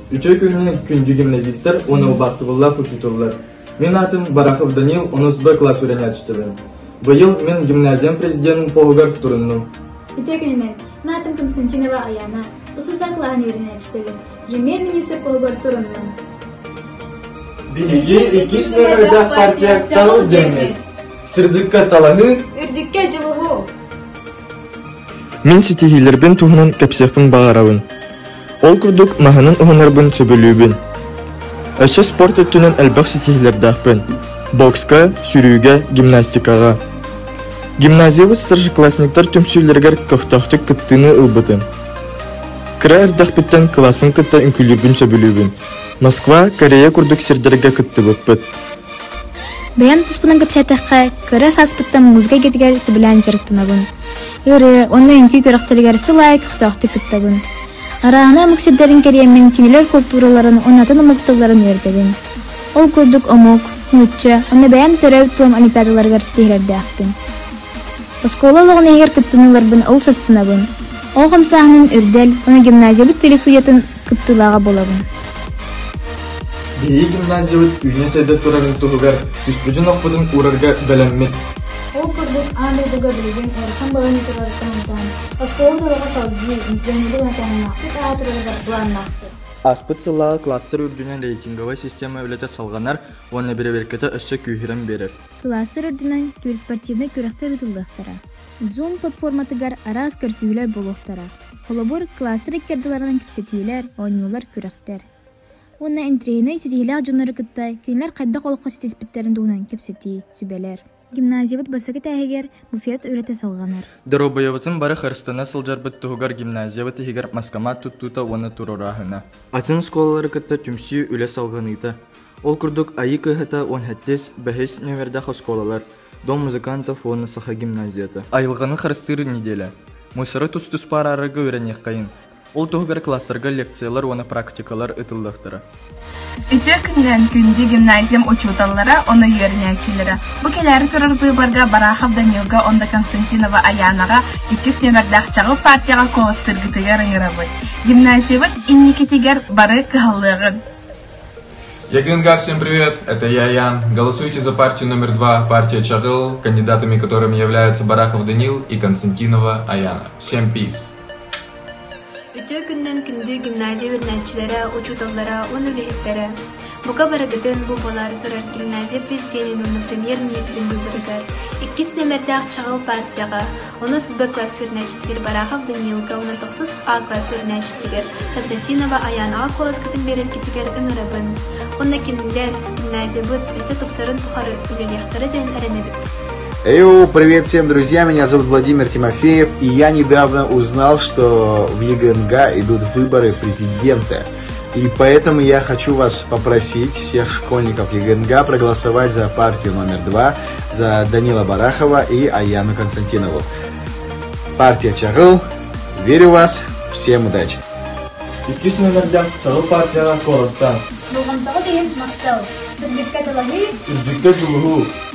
Үтүө күнүнэн күндү гимназистар уонна убаастабыллаах учууталлар! Мин аатым Барахов Данил, онус Б класс үөрэнээччитэбин. Быйыл мин гимназиям президенин поһугар туруннум. Үтүө күнүнэн! Мин аатым Константинова Аяна, тус А кылааһын үөрэнээччитэбин. Премьер-министр поһугар туруннум. Биһиги иккис нүөмэрдээх партия Чаҕыл диэммит. Сырдыкка талаһыы, Үрдүккэ дьулуһуу! Мин ситиһиилэрбин туһунан кэпсиэхпин баҕарабын. Ол курдук маһынан уһанарбын сөбүлүүбүн. Өссө спорт өттүнэн элбэх ситиһиилэрдээхпин. Бокска, сүүрүүгэ, гимнастикаҕа. Гимназиябыт старшеклассниктар түмсүүлэригэр көхтөөхтүк кыттыыны ылбытым. Кыра эрдэхпиттэн кылааспын кытта үҥкүүлүүрбүн сөбүлүүбүн. Москва, Корея курдук сирдэргэ кыттыбыппыт. Бэйэм туспунан кэпсээтэххэ, кыра сааспыттан музыка эйгэтигэр сөбүлээн дьарыктанабын. Ырыа уонна үҥкүү күрэхтэригэр сыл аайы көхтөөхтүк кыттабын. Арааһынай омук сирдэрин кэриэммин кинилэр култуураларын уонна атын омук тылларын үөрэтэбин. Ол курдук омук, нуучча уонна бэйэм төрөөбүт тылым олимпиадаларыгар ситиһэрдээхпин. Оскуола олоҕун иһигэр кыттыныыларбын олус астынабын. Ол хамсааһынын үрдэл уонна гимназиябыт телесуйатын кыттыылааҕа буолабын. Биһиги гимназиябыт үүнэ-сайда турарын туһугар түспүтүн-охпутун уурарга бэлэммит. Ол курдук аан дойдуга билигин ыарахан балаһыанньа турарыттан ынтаан, оскуола олоҕо салгыы, интеллигенти уонна таһымнаахтык аатырарыгар былааннаахпыт. Ааспыт сыллааҕы кластер үрдүнэн рейтинговай система үлэтэ салҕанар уонна бэрэбиэркэтэ өссө күүһүрэн биэрэр. Кластер үрдүнэн киберспортивнай күрэхтэр ыытыллыахтара. Zoom платформатыгар араас көрсүһүүлэр буолуохтара. Холобур, кластер иккардыларынан кэпсэтиилэр, оонньуулар, күрэхтэр. Уонна интэриэһинэй ситиһиилээх дьоннору кытта кинилэр хайдах олоххо ситиспиттэрин туһунан кэпсэтии, сүбэлэр. Гимназиябыт бастакы этээһигэр буфет үлэтэ салҕанар. Доруобуйабытын бары харыстана сылдьарбыт туһугар гимназиябыт иһигэр маскамаат туттуута уонна туруорааһына. Атын оскуолалары кытта түмсүү үлэ салҕаныыта. Ол курдук Айыы кыһата 17 бэһис нүөмэрдээх оскуолалар, Дом музыкантов уонна Саха гимназията. Айылҕаны харыстыыр неделя. Мусоры тус-туспа араарарга үөрэниэххэйин. Ол туһугар класстарга лекциялар уонна практикалар ытыллыахтара. Үтүө күнүнэн күндү гимназиям учууталлара уонна үөрэнээччилэрэ! Бу кэлээри турар быыбарга Барахов Данилга уонна Константинова Аянаҕа иккис нүөмэрдээх Чаҕыл партияҕа куоластыыргытыгар ыҥырабыт. Гимназиябыт инникитигэр бары кыһаллыаҕыҥ! Ягынгар, всем привет! Это я, Ян. Голосуйте за партию номер два, партия Чагыл, кандидатами которыми являются Барахов Данил и Константинова Аяна. Всем peace! Үтүө күнүнэн күндү гимназия үөрэнээччилэрэ, учууталлара уонна үлэһиттэрэ! Бука барыгытын бу буолаары турар гимназия президенин уонна премьер-министрин быыбарыгар иккис нүөмэрдээх Чаҕыл партияҕа онус Б класс үөрэнээччитигэр Барахов Даниилга уонна тохсус А класс үөрэнээччитигэр Константинова Аянаҕа куоласкытын биэрэргитигэр ыҥырабын. Уонна кинилэр гимназиябыт өссө тупсарын тухары үлэлиэхтэрэ диэн эрэнэбит. Эйо, привет всем, друзья, меня зовут Владимир Тимофеев, и я недавно узнал, что в ЕГНГ идут выборы президента. И поэтому я хочу вас попросить, всех школьников ЕГНГ, проголосовать за партию номер два, за Данила Барахова и Аяну Константинову. Партия Чагыл, верю в вас, всем удачи! Иккис нүөмэрдээх Чаҕыл партияҕа куоластаан. Болҕомтоҕут иһин махтал! Сырдыкка талаһыы! Үрдүккэ дьулуһуу!